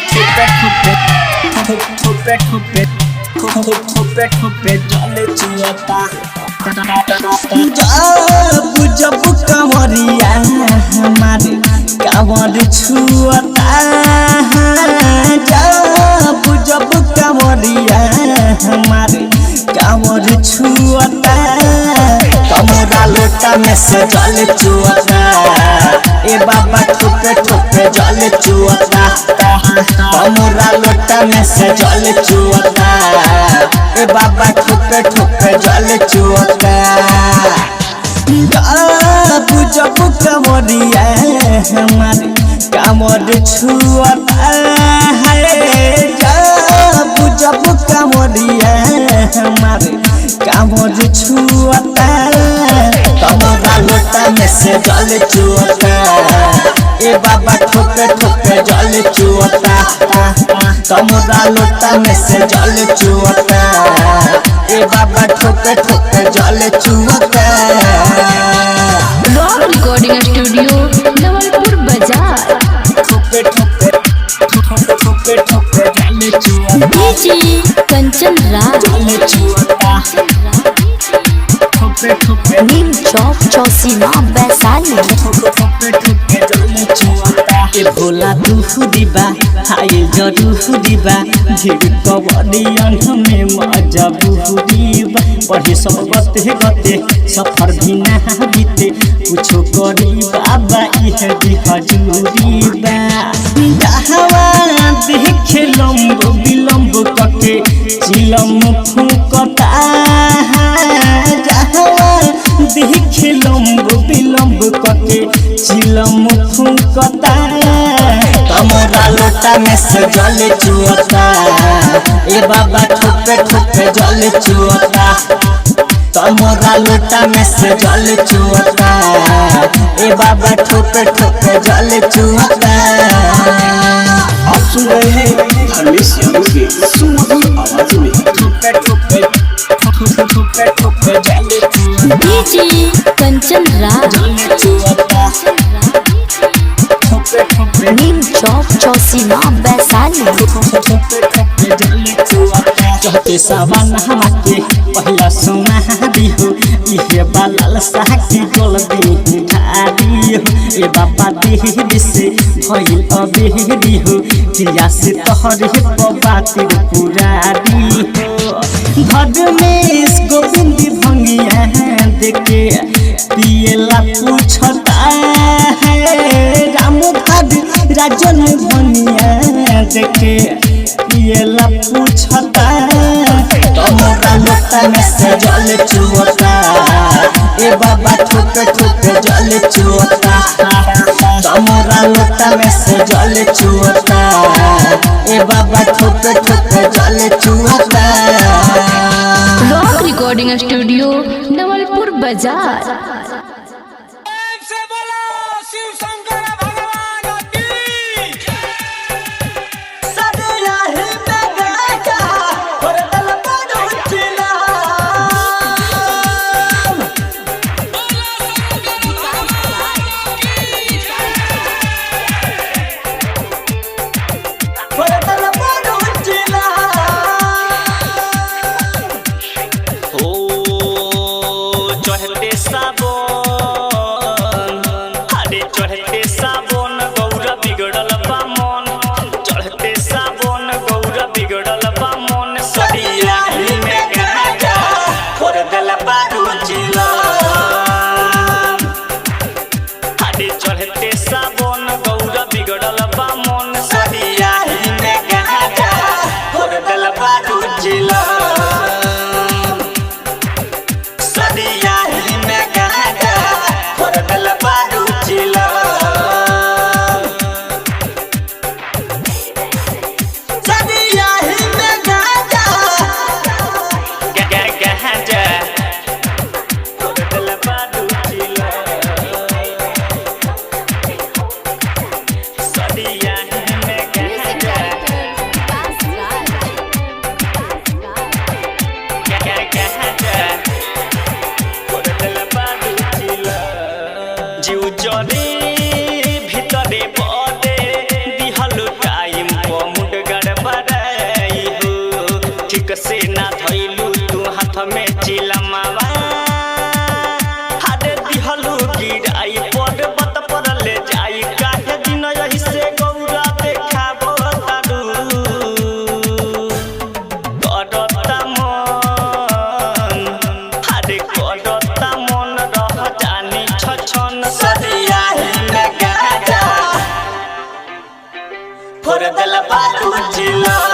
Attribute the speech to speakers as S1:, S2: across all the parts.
S1: ठोपे ठोपे ठोपे ठोपे ठोपे ठोपे जल चुअता। जब जब कंवरिया हमारे कांवर छुअता, जब जब कंवरिया हमारे कांवर छुअता, कमरा लोटा में से जल चुअता। ए बाबा ठोपे ठोपे जल चुअता, कमरा लोटा में से जल चुअता। ए बाबा ठोपे ठोपे जल चुअता। जब जब कंवरिया हमारे कांवर छुअता है, जब जब कंवरिया हमारे कांवर छुअता, कमरा लोटा में से जल चुअता। ए बाबा ठोपे ठोपे जल चुअता, कमरा लोटा में से जल चुअता। ए बाबा ठोपे ठोपे जल चुअता।
S2: रॉक रिकॉर्डिंग स्टूडियो नवलपुर बाजार।
S1: ठोपे ठोपे ठोपे ठोपे जल चुअता।
S2: डीजे कंचन राज।
S1: जल चुअता ठोपे ठोपे
S2: नीम चौक चौसीमा वैशाली।
S1: ठोपे ठोपे जल चुअता। ए भोला दुहु दिबा हाय जरूहु दिबा, भीड़ कवरियन में मजा बुहु दिबा। पढ़े सब गते गते सफर भी ना बीते, कुछो करी बाबा इह दी हजूरी बा। डहवा देखे लम्ब विलम्ब कके चिलम फूकता, जहवा देखे लम्ब विलम्ब कके चिलम फूकता, कमरा लोटा में से जल चुअता। ए बाबा ठोपे ठोपे जल चुअता, कमरा लोटा में से जल चुअता। ए बाबा ठोपे ठोपे जल चुअता।
S3: आप सुन रहे हैं धर्मेश यादव के सुमधुर आवाज में।
S1: ठोपे ठोपे ठोपे ठोपे जल चुअता।
S2: डीजे कंचन राज।
S1: जल चुअता ठोपे ठोपे
S2: नीम चौक चौसीमा वैशाली।
S1: चहते सावन हमाके पहला सोना दिहो, इहे बालाल साह के गोल देह ढारी हो। ए बाबा देह से भइल अबेरी हो, क्रिया से तोहरे पबातिर पुरारी हो। धर्मेश गोविंद भंगिया देखे पियला पूछता है, राम भाग राजन भंगिया देखे पियला पूछता, कमरा लोटा में से जल चुअता। ए बाबा ठोपे ठोपे जल चुअता, कमरा लोटा में से जल चुअता। ए बाबा ठोपे ठोपे जल चुअता।
S2: रॉक रिकॉर्डिंग स्टूडियो नवलपुर बाजार।
S4: से बोलो शिव शंकर भगवान की।
S1: हो चढ़ते साबन, अरे चढ़ते साबन गौरा बिगड़ल बा मन। चढ़ते साबन गौरा बिगड़ल बा मन, सदिया में गाजा खोर देल बारू जिला। अरे चढ़ते साबन गौरा बिगड़ल बा मन, सदिया में गाजा खोर देल बारू जिला। सदिया में गाजा खोर देल बारू जिला। सदिया में गाजा गाजा खोर देल बारू जिला। सदिया में गाजा। में चिलमावा हारे दिहलू गिराई पर्वत पर ले जाई काहे दिन यही से गौरा देखाबो तारू करता मन हारे करता मन रह जानी छछन सदिया में गाजा फोड़ देल बारू चिलम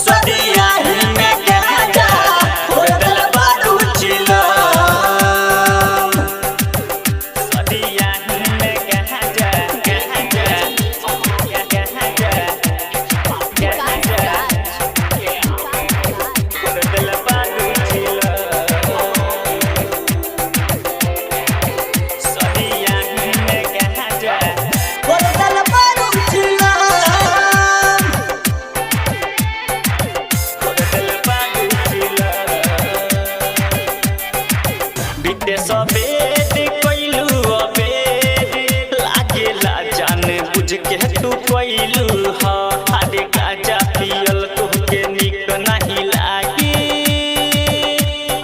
S1: सदिया में गाजा फोड़ देल बारू चिलम सदिया में गाजा गाजा गाजा फोड़ देल बारू चिलम सदिया में गाजा
S3: फोड़ देल बारू चिलम
S1: बीते सवेद कैलू अबेद लागेला जान बुझ के तू कैलू ह अरे गाजा पियल तोहके निक नहीं लागी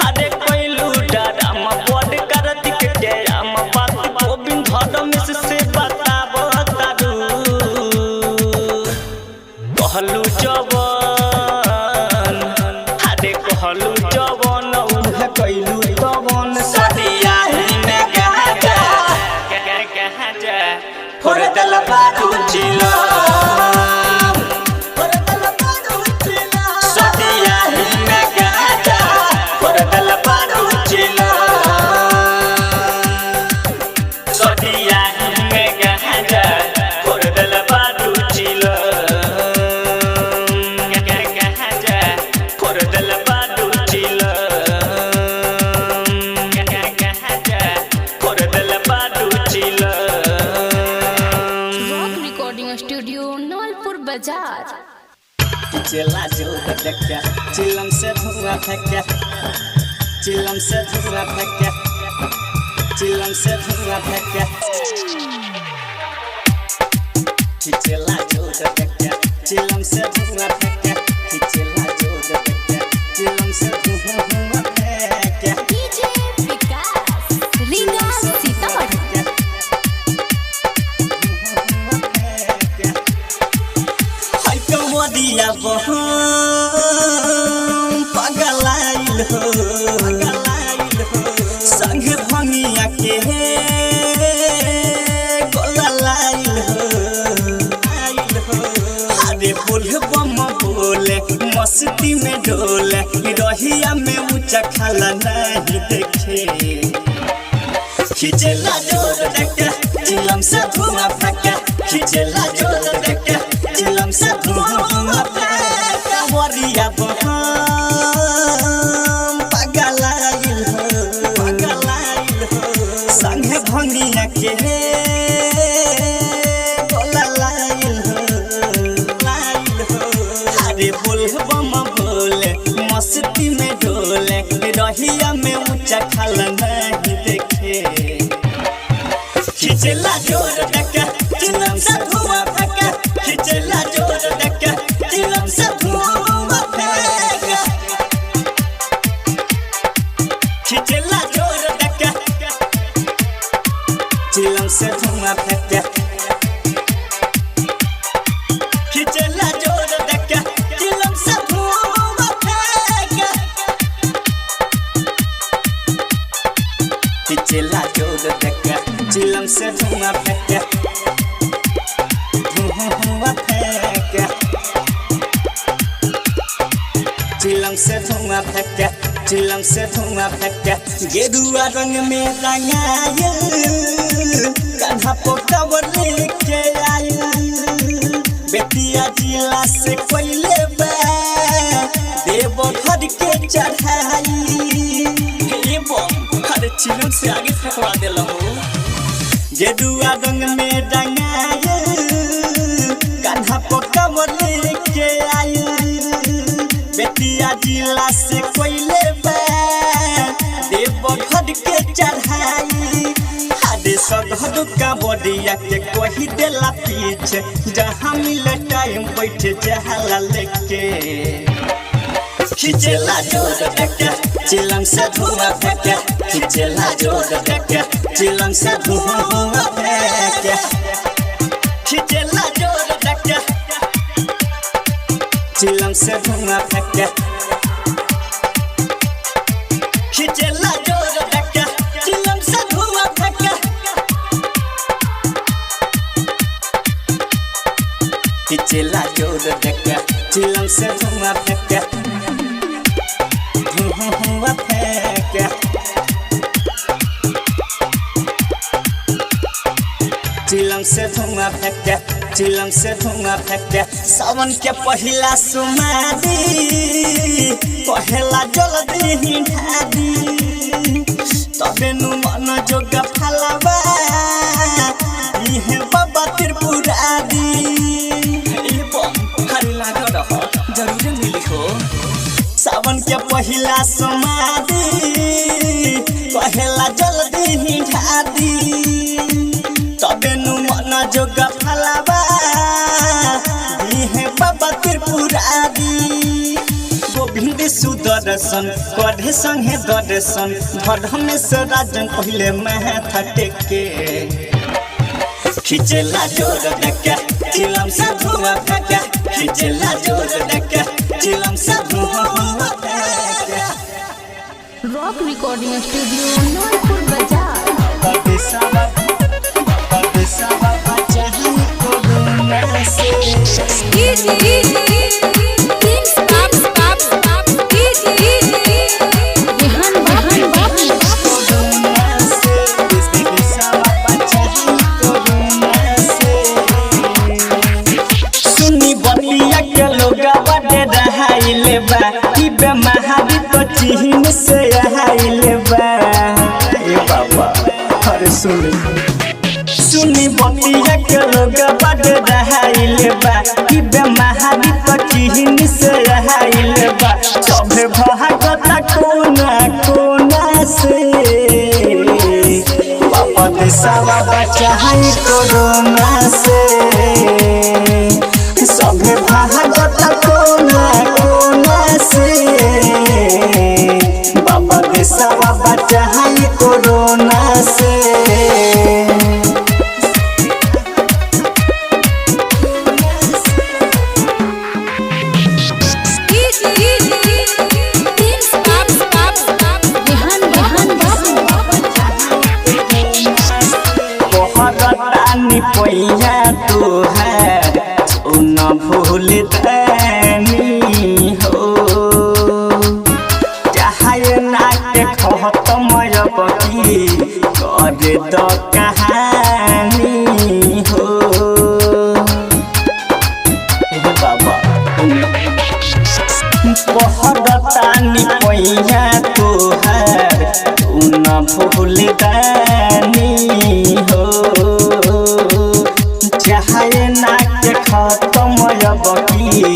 S1: अरे कैलू डरामा बड़ कार्तिक के राम बात गोविंद धर्म से बताब तारू कहलू जवन अरे कहलू जवन उहे कैलू तवन सदिया में गाजा गाजा
S3: फोड़ देल बारू चिलम फोड़ देल बारू चिलम सदिया में गाजा फोड़ देल बारू चिलम
S1: सदिया में गाजा फोड़ देल बारू चिलम गाजा फोड़ देल बारू चिलम गाजा फोड़ देल बारू चिलम
S2: रॉक रिकॉर्डिंग स्टूडियो नवलपुर बाजार
S1: चला जोर देखा चिलम से धुआं फेंका चिलम से धुआं फेंका चिलम से धुआं फेंका चला जोर देखा चिलम से धुआं फेंका चला जोर देखा चिलम से धुआं फेंका
S2: डीजे विकास रीगा सीतामढ़ी
S1: हाय कमरिया बहम पगलाइल हो पगलाइल हो संग भंगिया के गोलाइल हो आइल हो अरे बोल बम बोले मस्ती में डोले रहिया में ऊंचा खाला नहीं देखे खिचला जोर देके चिलम से धुआं फेंके खिचला जोर देके चिलम से धुआं फेंके वरिया बहम पगलाइल हो पगलाइल हो संगे भंगिया के गोलाइल हो लाइल हो अरे बोल बम बोले मस्ती में डोले रहिया में ऊंचा खाला नहीं देखे खिचला जोर देके चिलम से धुआं फेंके खिचला जोर देके चिलम से धुआं फेंके खिचला जोर देके चिलम से धुआं फेंके खिचला जोर देके चिलम से धुआं फेंके खिचला जोर देके चिलम से धुआं फेंके धुआं फेंके चिलम से धुआं फेंके चिलम से धुआं फेंके गेरुआ रंग में रंगायल कान्हा पोकवर लेके आयल बेतिया जिला से कोइले बा देवघर के चढ़ाई हे बम अरे चिलम से आगे फेंकवा देला हो गेरुआ रंग में रंगायल कान्हा पोकवर लेके आयल बेतिया जिला से कोइले बा देवघर के चढ़ाई अरे सगहदु का बडिया के कही देला पीछे, जहाँ मिले टाइम बैठे जहाला लेके। खिचेला जोर देके चिलम से धुआं फेंके, खिचेला जोर देके चिलम से धुआं फेंके, खिचेला जोर देके चिलम से धुआं फेंके, खिचेला जोर देके चिलम से धुआं फेंके, खिचेला जोर देके चिलम से धुआं फेंके, धुआं फेंके। चिलम से धुआं फेंके, चिलम से धुआं फेंके। सावन के पहिला सुमारी पहला जल देही ढारी, तबे नु मन जोग फलवा इहे बाबा त्रिपुरारी। ए बम हरे लागल रह जरूर मिली हो। सावन के पहिला समाधि पहला जल देही ढारी, तबे नु मन जोग फलवा इहे बाबा त्रिपुरारी। गोविंद सुदर्शन कढ़े संगे दर्शन, धर्मेश राजन पहले माथा टेके। खिचेला जोर देके चिलम से धुआं फेंके, खिचेला जोर देके चिलम से धुआं फेंके।
S2: रॉक रिकॉर्डिंग स्टूडियो नवलपुर बाजार। रेहान बाबू
S1: सुनी बनिया के लोग बड़े रहाइले बा, ई बेमारी तो चिहिन से आइले बा। ए बाबा अरे सुनी सुनी बनिया के लोग बड़े रहाइले बा, ई बेमारी तो चिहिन से आइले बा। सभे भागता कोना कोना से, बाबा देशवा बचाई कोरोना से। सभे भागता कोना कोना से, बाबा देशवा बचाई कोरोना से।
S2: रेहान बाबू
S1: तोहरतानी पैया तोहार न भूल तनी हो, चाहे ना के खत्म बकी कर द कहानी हो। हे बाबा पहरतानी पैया तोहार तू न भूल दानी हो, चाहे ना के खत्म बकी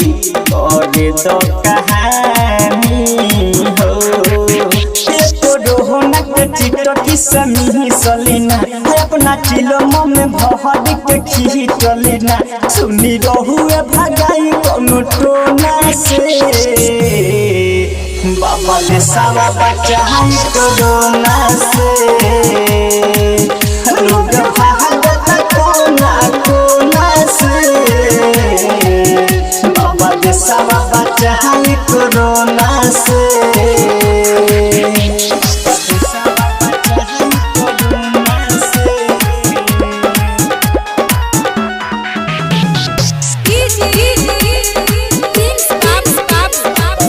S1: करे दो कहानी हो। रोहना के चिटकी समी सलीना, अपना चिलो में भर के खींचलीना। सुनी रहुए भगाई कोनो टोना से, बाबा ले सावा बचाई कोरोना से। लोग भागत कोना कोना से, बाबा ले सावा बचाई कोरोना से।
S2: रेहान बाबू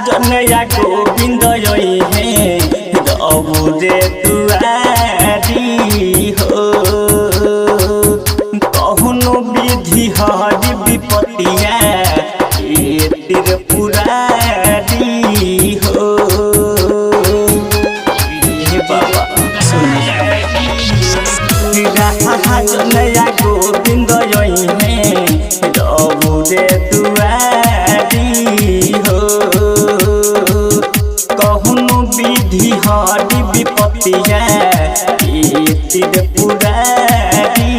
S1: जनया गोविंद हे रबुरे दुआरी हो, कहनो विधि हरि विपतिया ए त्रिपुरारी हो। हे बाबा सुन जनया गोविंद हे रबुरे दुआरी हो, कहनु त्रिपुरारी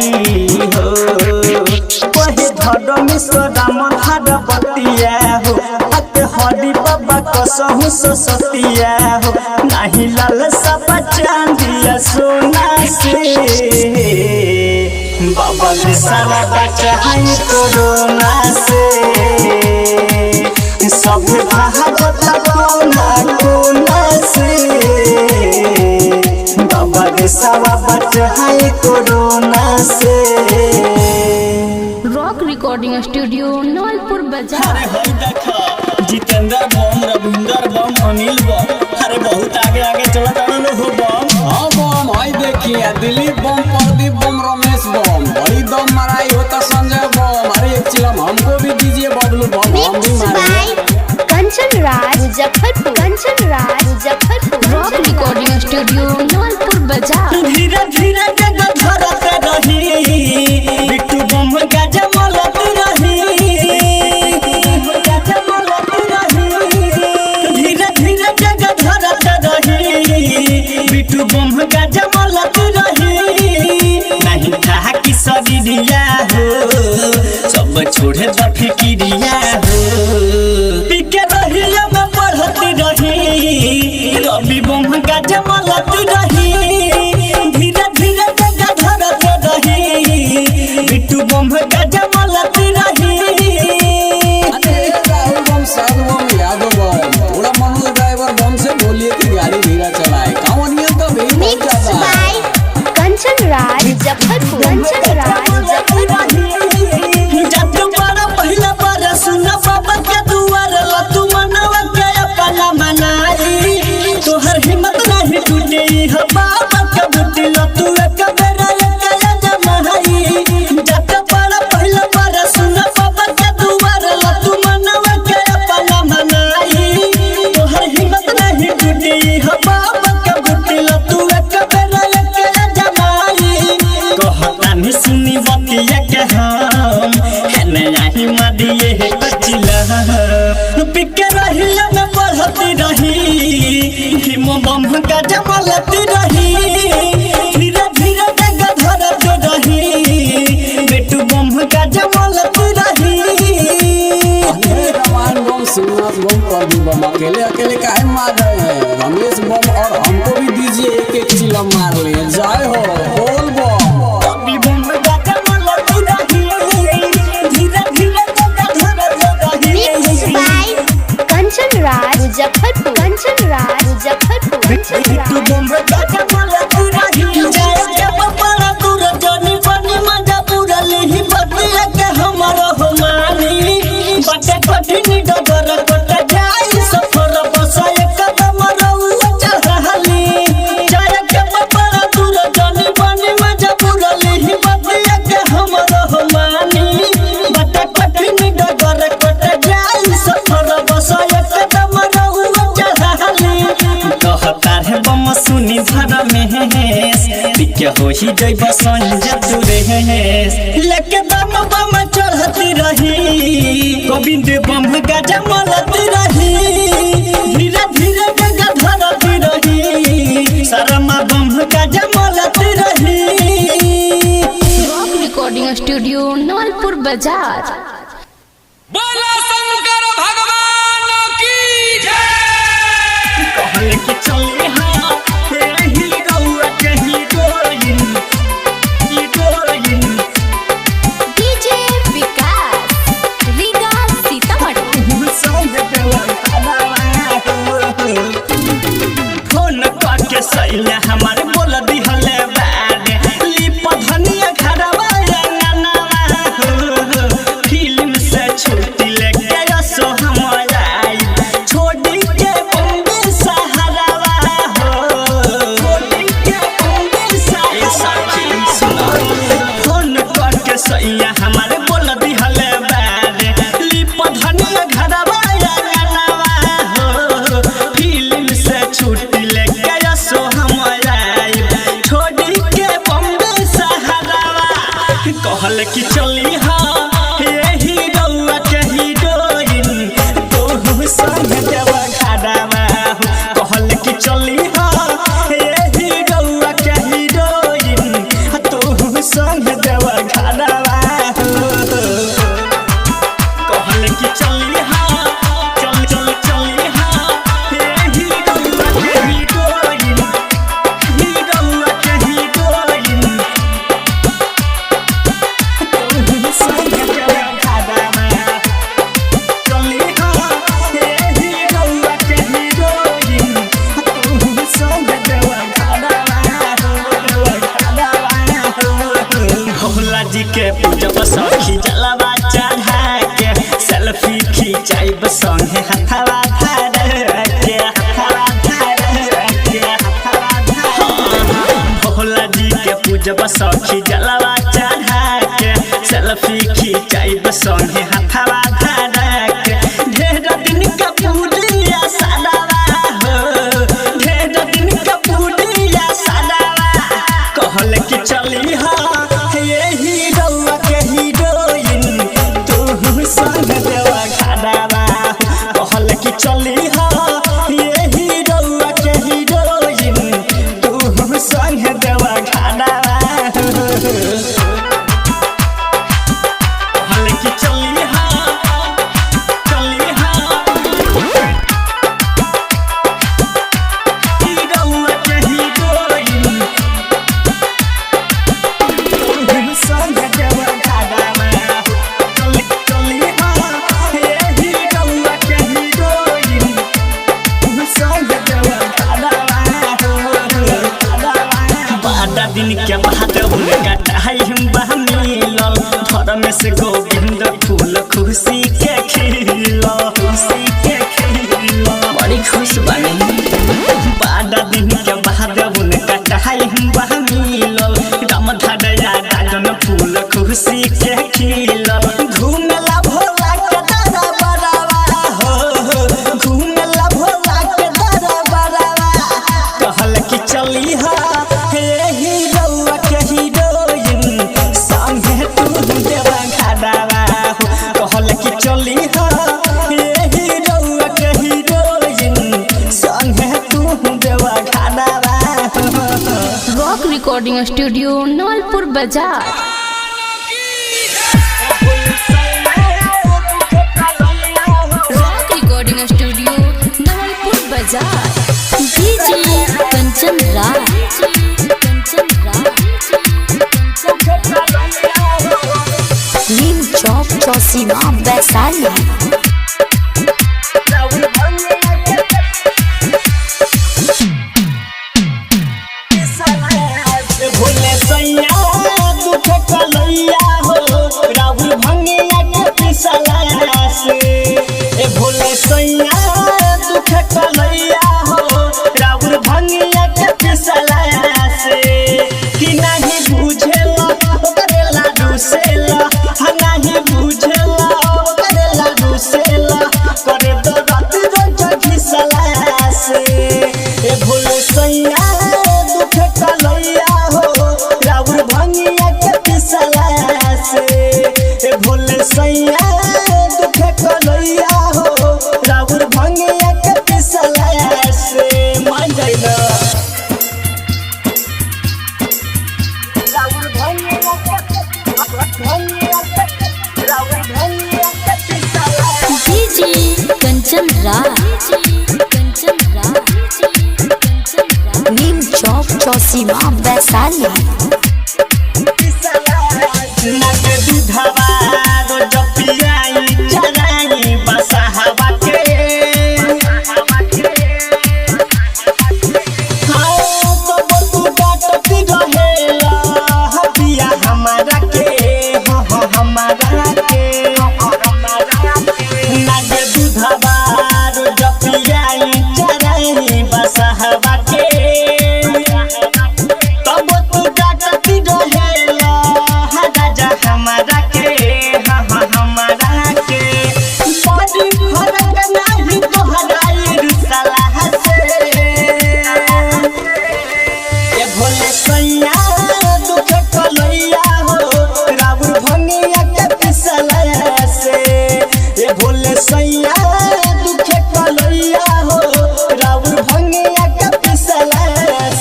S1: हो। कहे धर्मेश्वर राम धारवतिया हो, अत हरि बाबा कसहु सतिया हो। नाही लाल सपा चांदिया सोना से, बाबा ने सारा बचाई कोरोना से। सब भागत कोना कोना से, बाबा ने सारा बचाई कोरोना से।
S2: रॉक रिकॉर्डिंग स्टूडियो नवलपुर बाजार।
S3: अरे हई देखो, जितेंद्र बम, रविंदर बम, अनिल बम, अरे बहुत आगे आगे चला ताना हो बम।
S4: हाँ बम, हई देखिए दिलीप बम, प्रदीप बम, रमेश बम, बड़ी दम मराई होता संजय बम। अरे एक चिलम हमको भी दीजिए बबलू बम, हम भी
S5: मिक्स
S4: मारेंगे।
S5: By Kanchan Raj Muzaffarpur. Kanchan Raj Muzaffarpur.
S2: Rock recording studio Nawalpur बाजार।
S1: धीरे धीरे जग धरत रही, बिट्टू बम गाजा मलत रही, गाजा मलत रही। धीरे धीरे जग धरत रही, बिट्टू बम गाजा मलत रही। नहीं था कि शरीरिया हो, सब छोड़े द फिकिरिया हो। पीके रही में पढ़त रही, रवि बम गाजा मलत रही। धीरे धीरे जग धरत रही, बिट्टू बम गाजा मलत रही।
S4: अरे राहुल बम, साधु बम, यादव बम, थोड़ा मनोज ड्राइवर बम से बोलिए कि गाड़ी धीरा चलाए, कांवरिया तो भीड़ बहुत
S5: मिक्स
S4: ज्यादा है।
S5: बाय कंचन राज मुजफ्फरपुर। कंचन राज मुजफ्फरपुर।
S1: जब बड़ा पहिला बार सुन बाबा के दुआर, लतू मनवा के अपना मनाई। तोहर हिम्मत नहीं टूटी हो बाबा के बूटी, लतू एक बेरा एक जमाई। जब बड़ा पहिला बार सुन बाबा के दुआर, लतू मनवा के अपना मनाई। तोहर हिम्मत नहीं टूटी हो बाबा के बूटी, लतू एक बेरा एक जमाई। कहतानी सुनी बतिया के हम हेने आही मारिए हे कचिला। पिके रहिला में बढ़ती रही, भीम बम का जमलती रही। धीरे धीरे जग धरत रही, बेटू बम का जमलती रही।
S4: अरे रामायण बम, शिवनाथ बम, प्रदीप बम, अकेले अकेले काहे मार रहे हैं? रमेश बम और हमको भी दीजिए एक एक चिलम मार ले। जय हो बोल बम।
S1: रवि बम का जमलती रही, धीरे धीरे जग धरत रही।
S5: Mix by Kanchan Raj Muzaffarpur. Kanchan Raj Muzaffarpur. Kanchan Raj.
S1: कहतार बम सुनी भर में पिके हो ही जैब संजय तुरेश। लेके दम बम चढ़ती रही, गोविंद बम गजा मलती रही। धीरे धीरे जग धरती रही, शर्मा बम गजा मलती रही।
S2: रॉक रिकॉर्डिंग स्टूडियो नवलपुर बाजार।
S4: बोला शंकर भगवान की जय।
S1: कहल कि चले हाँ ही रउआ के हीरोइन हीरोइन।
S2: डीजे विकास रीगा सीतामढ़ी।
S1: फोन करके सैया हमारे बोल दिहले बारे, लिप धनिया घरवा अंगनवा हो। फिल्म से छुट्टी लेके असो हम आई, छोड़ी के बॉम्बे सहारावा हो। छोड़ी के बॉम्बे सहारावा। फोन करके सैया हमारे बोल दिहले बारे, लिप धनिया घरवा अंगनवा हो। फिल्म से छुट्टी लेके असो हम आई, छोड़ी के बॉम्बे सहारावा। कहल कि चली हाँ यही रउआ के हीरोइन, तोहू संग देवा घरवा हो। कहल कि चली हाँ यही रउआ के हीरोइन, जी के पूजब सखी जलवा चढ़ा के सेल्फी खिंचाइब संगे हथवा धर के हथवा धर के हथवा धर। भोला जी के पूजब सखी जलवा चढ़ा के सेल्फी खिंचाइब संगे हथवा धर के। ढेर दिन का पूजिया सदावा हो, ढेर दिन का पूजिया सदावा। कहल कि चली हा ये हीरोआ के हीरोइन तू संग देवा घाडावा। कहल कि चली हा ये हीरोआ के हीरोइन तू संग देवा घाडावा। कहल कि चली हा, चली हा हीरोआ के हीरोइन संग देवा घाडावा। चली चली हा ये हीरोआ के हीरोइन संग देवा घाडावा। बारह दिन के बाद उनका टाइम बा मिलल, घर में से गोविंद फूल खुशी के खिल, खुशी के खिल। बड़ी खुश बनी। 12 दिन के बाद उनका टाइम बा मिलल, रामधनया राजन फूल खुशी के खिल। घूमेला भोला के दादा बरावा हो, घूमेला भोला के दादा बरावा। कहल कि चली हा हे हीरोआ के हीरोइन संगे तू देवा घाडावा। कहल कि चली हा हे हीरोआ के हीरोइन संगे तू देवा घाडावा।
S2: रॉक रिकॉर्डिंग स्टूडियो नवलपुर बाजार। रॉक रिकॉर्डिंग स्टूडियो नवलपुर बाजार।
S6: डीजे कंचन राज, कंचन राज, नीम चौक चौसीमा वैशाली।
S1: भोले सैया दुख कलैया हो, राहुल भंगिया के पिसला से। ए भोले सैया दुख कलैया हो, राहुल भंगिया के पिसला से। कि नाही बुझेला ओकरे लाडू सेला, हा नाही बुझेला ओकरे लाडू सेला, करे तो रात रोज घिसला से। ए भोले सैया दुख कलैया हो, राउर भंगिया के पिसला से। ए भोले सैया दुख कलैया हो, राउर भंगिया के पिसला से। मान जाइना राउर भंगिया के राउर भंगिया के पिसला।
S6: डीजे कंचन राज, कंचन राज, कंचन राज, नीम चौक चौसीमा वैशाली।
S1: नक दूधवा रोज पियाई चराई बसहवा के। हाँ, तब तू डांटती रहेला, पिया हमारा के, हाँ, हाँ, हमारा के। नक दूधवा रोज पियाई चराई बसहवा के। तब तू डांटती रहेला, हा राजा हमारा के, हा हा हमारा के। बड़ी फरक नाही तोहरा रुसला से। ए भोले सैया दुख कलैया हो, राउर भंगिया के पिसला से। ए भोले सैया दुख कलैया हो, राउर भंगिया के पिसला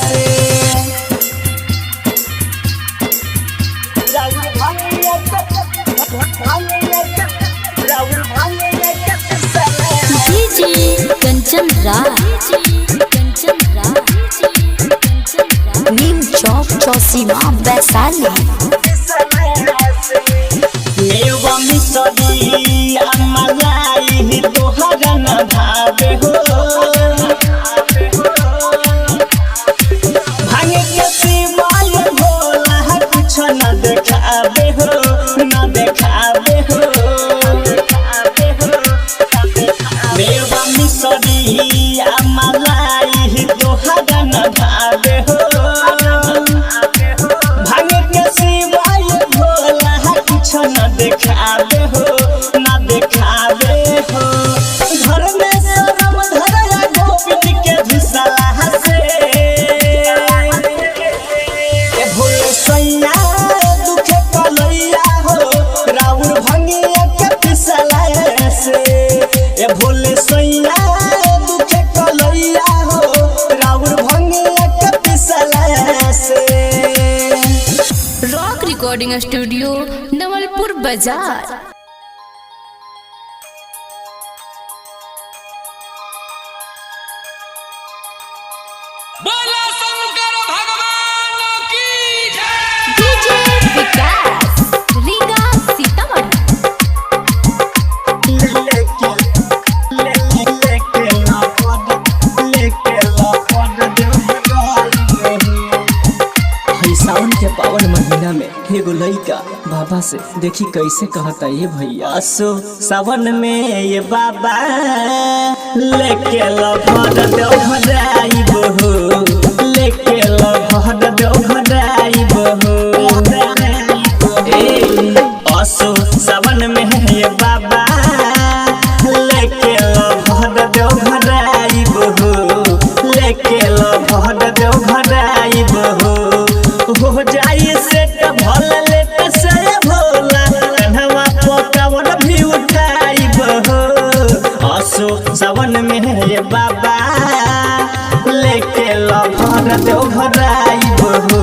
S1: से। राउर भंगिया के, राउर भंगिया के पिसला।
S6: डीजे कंचन राज, कंचन राज, कंचन राज, नीम चौक चौसीमा वैशाली।
S1: मेवा मिसरी मलाई तोहर न भावे हो, भांग के सिवाय भोला कुछ न। देखावे हो, न देखावे हो। मेवा मिसरी आ मलाई तोहरा न भावे हो। भांग के सिवाय भोला कुछ न देखावे हो, न देखावे हो। घर में शरम धरया गोविंद के घुसला से। ए भोले सैया दुखे कलैया हो, राउर भंगिया के पिसला से। ए भोले सैया दुखे कलैया हो, राउर भंगिया के पिसला से।
S2: रॉक रिकॉर्डिंग स्टूडियो नवलपुर बाजार।
S7: बोला शंकर भगवान की जय।
S2: डीजे विकास रीगा सीतामढ़ी।
S1: हई सावन के पावन महीना में एगो लइका बाबा से देखी कैसे कहता ये भैया। असो सावन में ये बाबा लेके लभर देवघराइब हो, लेके लभर देवघराइब हो। ए असो सावन में ये बाबा लेके लभर देवघराइब हो, लेके लभर देवघराइब हो। हो जाई सेट भल लेट से भोला, कन्हवा पकावन भी उठाइब हो। असो सावन में ये बाबा लेके लभर देवघराइब हो,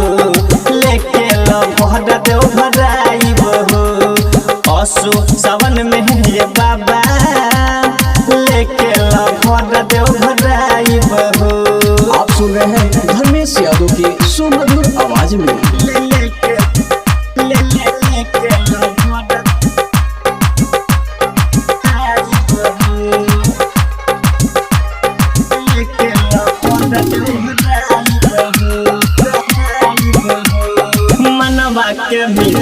S1: लेके लभर देवघराइब हो। असो सावन में ये बाबा लेके लभर देवघराइब हो।
S4: आप सुन रहे हैं धर्मेश यादव की सुमधुर आवाज में।
S1: मनवा के मित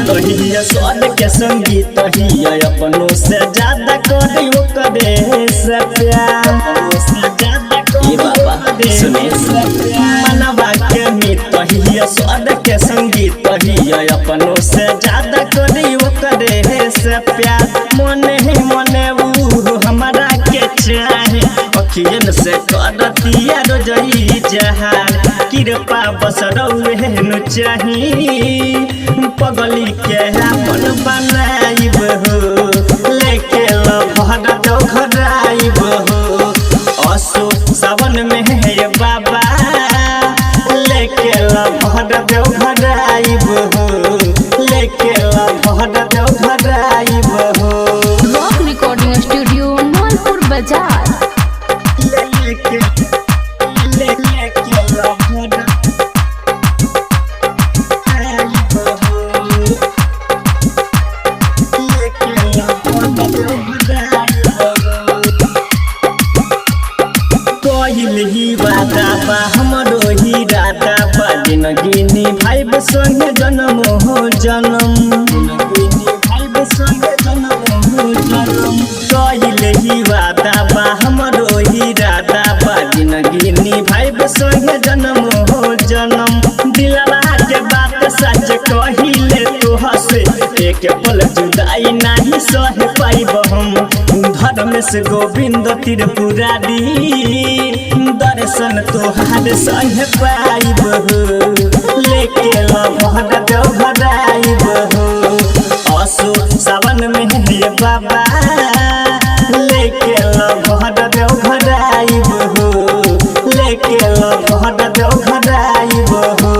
S1: स्वाद के संगीत ही अपनों से ज्यादा करियो करे से प्यार। ये बाबा सुने, मनवा के मित ही स्वाद के संगीत ही अपनों से ज्यादा करियो करे से प्यार। मने ही मने ऊ हमारा के चाहे, अखियन से करतिया रोजई जहार। कृपा बस रउहे चाही, पगली के अपन बनाइब हो, लेके लभर देवघराइब हो। असो सावन में हे बाबा लेके लभर देवघराइब हो, लेके लभर देवघराइब हो।
S2: रॉक रिकॉर्डिंग स्टूडियो नवलपुर बाजार।
S1: कहिल ही वादा बा हमरो ही राधा बा, जिनगी निभाइब संगे जन्म हो जन्म। कहिल ही वादा बा हमरो ही राधा बा, जिनगी निभाइब संगे जन्म हो जन्म। दिलवा के बात सच कहिले तोह से, एक पल जुदाई नाही सह पाइब हम। धर्म से गोविंद त्रिपुरारी दर्शन तोहार संग पाइब हो, लेके लभर देवघराइब हो। असो सावन में हे बाबा लेके लभर देवघराइब हो, लेके लभर देवघराइब हो।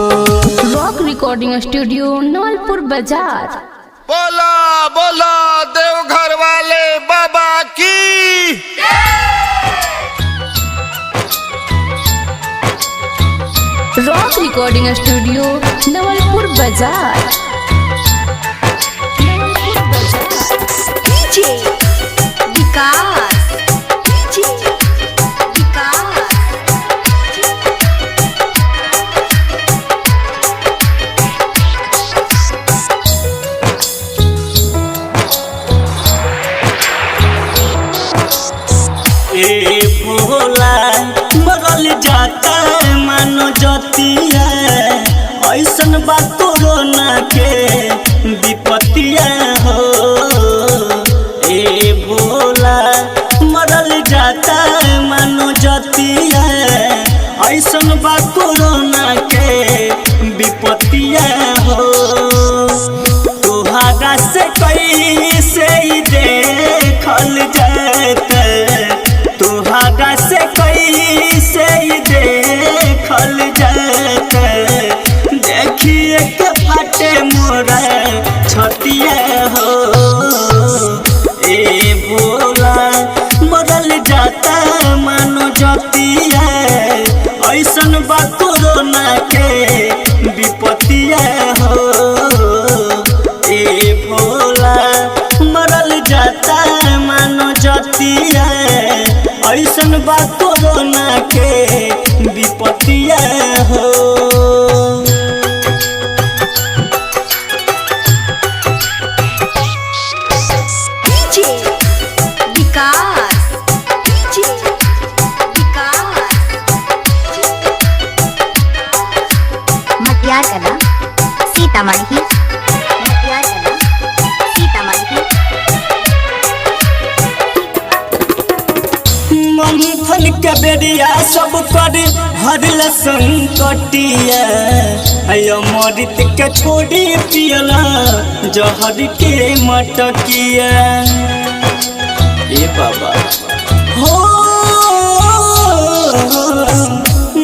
S2: रॉक रिकॉर्डिंग स्टूडियो नवलपुर बाजार।
S7: बोला बोला देवघर वाले बाबा की।
S2: रॉक रिकॉर्डिंग स्टूडियो नवलपुर बाजार। नवलपुर बाजार।
S6: डीजे विकास, डीजे विकास।
S1: बा कोरोना के विपत्तिया हो। ए भोला मरल जाता मानो जतिया, ऐसन बा कोरोना के विपत्तिया हो। तोहरा से कैसे देखल जाता, तोहरा से कैसे देखल जाता, देखिए के फाटे मोरा छतिया हो। ए भोला मरल जाता मानो जतिया, ऐसन बा कोरोना के विपत्तिया हो। ए भोला मरल जाता मानो जतिया, ऐसन बा कोरोना के विपत्तिया हो।
S6: डीजे विकास, डीजे विकास,
S5: मटियार कला सीतामढ़ी, मटियार कला सीतामढ़ी।
S1: मंथन के बेरिया सब कर हरल संकटिया, अमृत के छोड़ी पियला जहर के मटकिया। ए बाबा हो,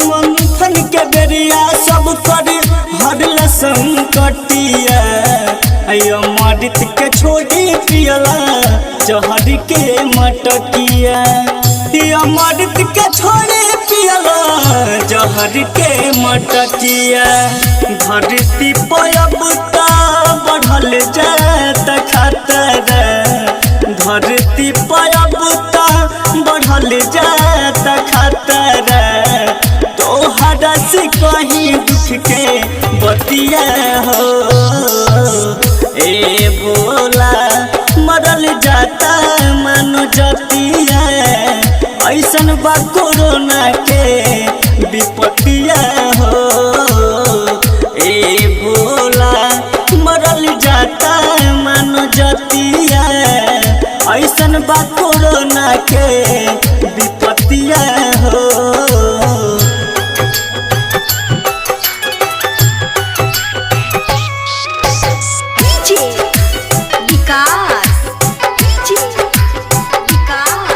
S1: मंथन के बेरिया सब कर हरल संकटिया, अमृत के छोड़ी पियला जहर के मटकिया। अमृत के छोड़ी पियला जहर के मटकिया। धरती पर अब त बढ़ल जात खतरा, धरती पर अब त बढ़ल जात खतरा, तोहरा से कहीं दुख के बतिया हो। ए भोला मरल जाता मानो जतिया, ऐसन बा कोरोना के विपत्तिया हो। ए भोला मरल जाता मानो जतिया, ऐसन बा कोरोना के विपत्तिया हो।
S6: डीजे विकास, डीजे विकास,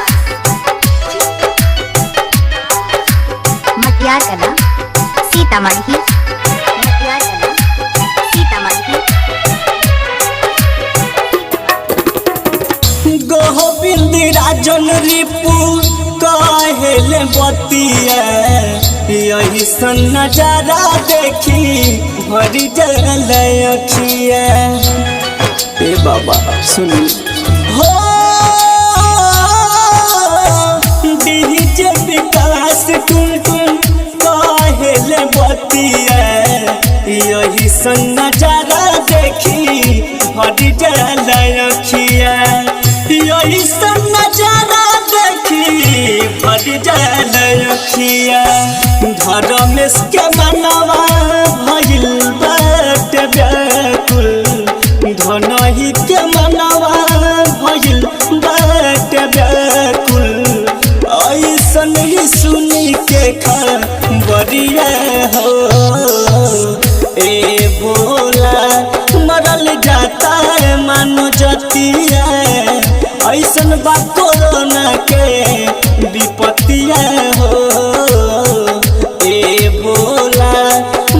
S5: मटियार कला सीतामढ़ी, मटियार कला सीतामढ़ी।
S1: गोविंद राजन रिपु कहेले बतिया, यही सन नजारा देखी भरी जल अखिया। ए बाबा सुनी हो, डीजे विकास टुन टुन कहेले बतिया, यही सन नजारा देखी भरी जल अखिया। यही सन नजारा देखी भरी जल अखिया। धर्मेश के मनवा भइल बाटे व्याकुल, धनही के मनवा भइल बाटे व्याकुल, ऐसन ही सुनी के खबरिया हो। ए भोला मरल जाता मानो जतिया, ऐसन बा कोरोना के विपत्तिया हो। ए भोला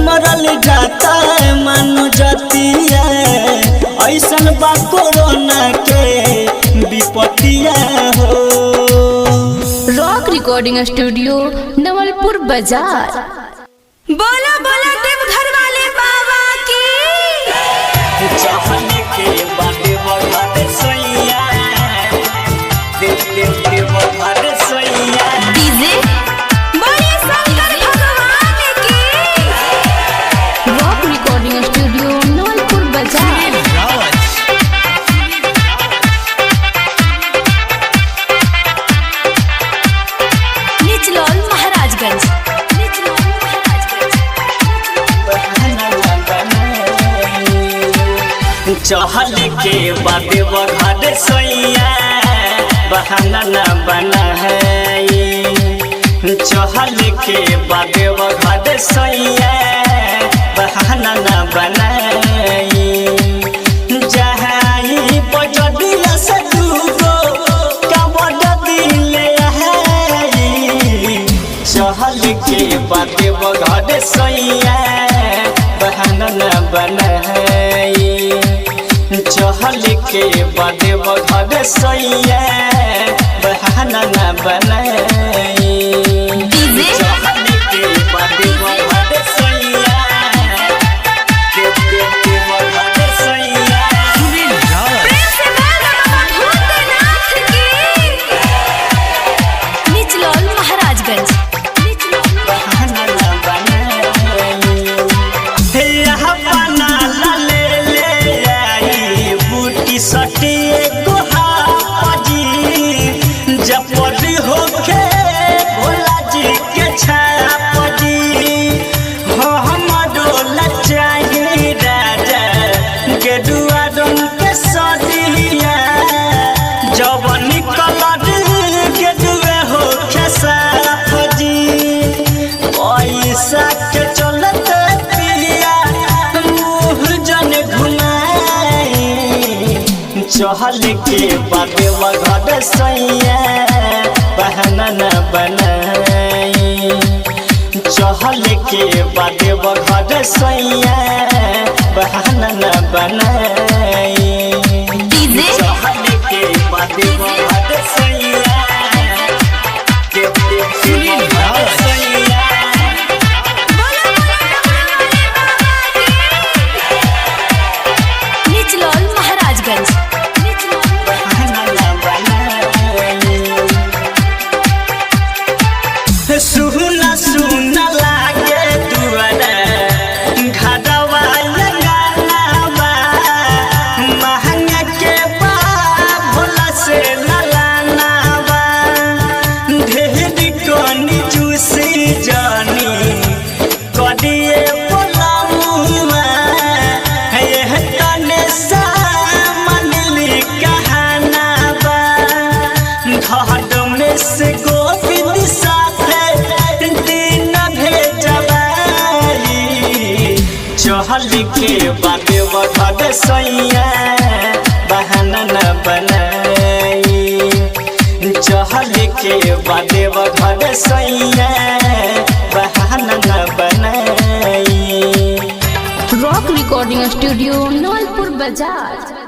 S1: मरल जाता मानो जतिया, ऐसन बा कोरोना के विपत्तिया हो।
S2: रॉक रिकॉर्डिंग स्टूडियो नवलपुर बाजार।
S6: बोला बोला देवघर वाले बाबा की।
S1: चाहने के बाटे बढ़ाते सैया, देव देव देव बढ़ाते सैया।
S2: डीजे
S6: बोलिए शंकर भगवान की।
S2: रॉक रिकॉर्डिंग स्टूडियो नवलपुर बाजार।
S6: निचलौल महाराजगंज, निचलौल महाराजगंज।
S1: चहल के बाद घर सैया बहाना न बनाई। चहल के बाद घर सैया बहाना न बनाई। जहाई बजडिया से दूगो कमर दिले है। चहल के बाद घर सैया बहाना न बनाई। चहल के बाद घर सैया बहाना न बनाई।
S2: डीजे
S1: चहल के बाद घर सैया के घर सैया।
S7: सुनील राज।
S6: प्रेम से बोल बाबा भूतनाथ की।
S2: निचलौल महाराजगंज।
S1: जवनी कलर के दुए हो साफ जी, पैसा के चलते पिया मुँह जन घुमाई। चहल के बाद घर सैया बहाना न बनाई। चहल के बाद घर सैया बहाना न बनाई।
S2: डीजे
S1: चहल के बाद घर सैया के
S7: सुनील राज।
S1: सैया।
S6: बोलो बोलो डमरू वाले बाबा की।
S2: निचलौल महाराजगंज।
S1: सुना सुना लागे दुआरा घरवा लगानावा, महंगा के बा भोला से ललानावा। ढेर कनी चूसी जानी करिए बोला मुआ, यह तने सा मनली कहानावा। घाट में से गोविंद साथे दिन भेजबाई। चहल के बाद घर सैया बहाना न बनाई। चहल के बाद घर सैया बहाना न बनाई।
S2: रॉक रिकॉर्डिंग स्टूडियो, नवलपुर बाजार।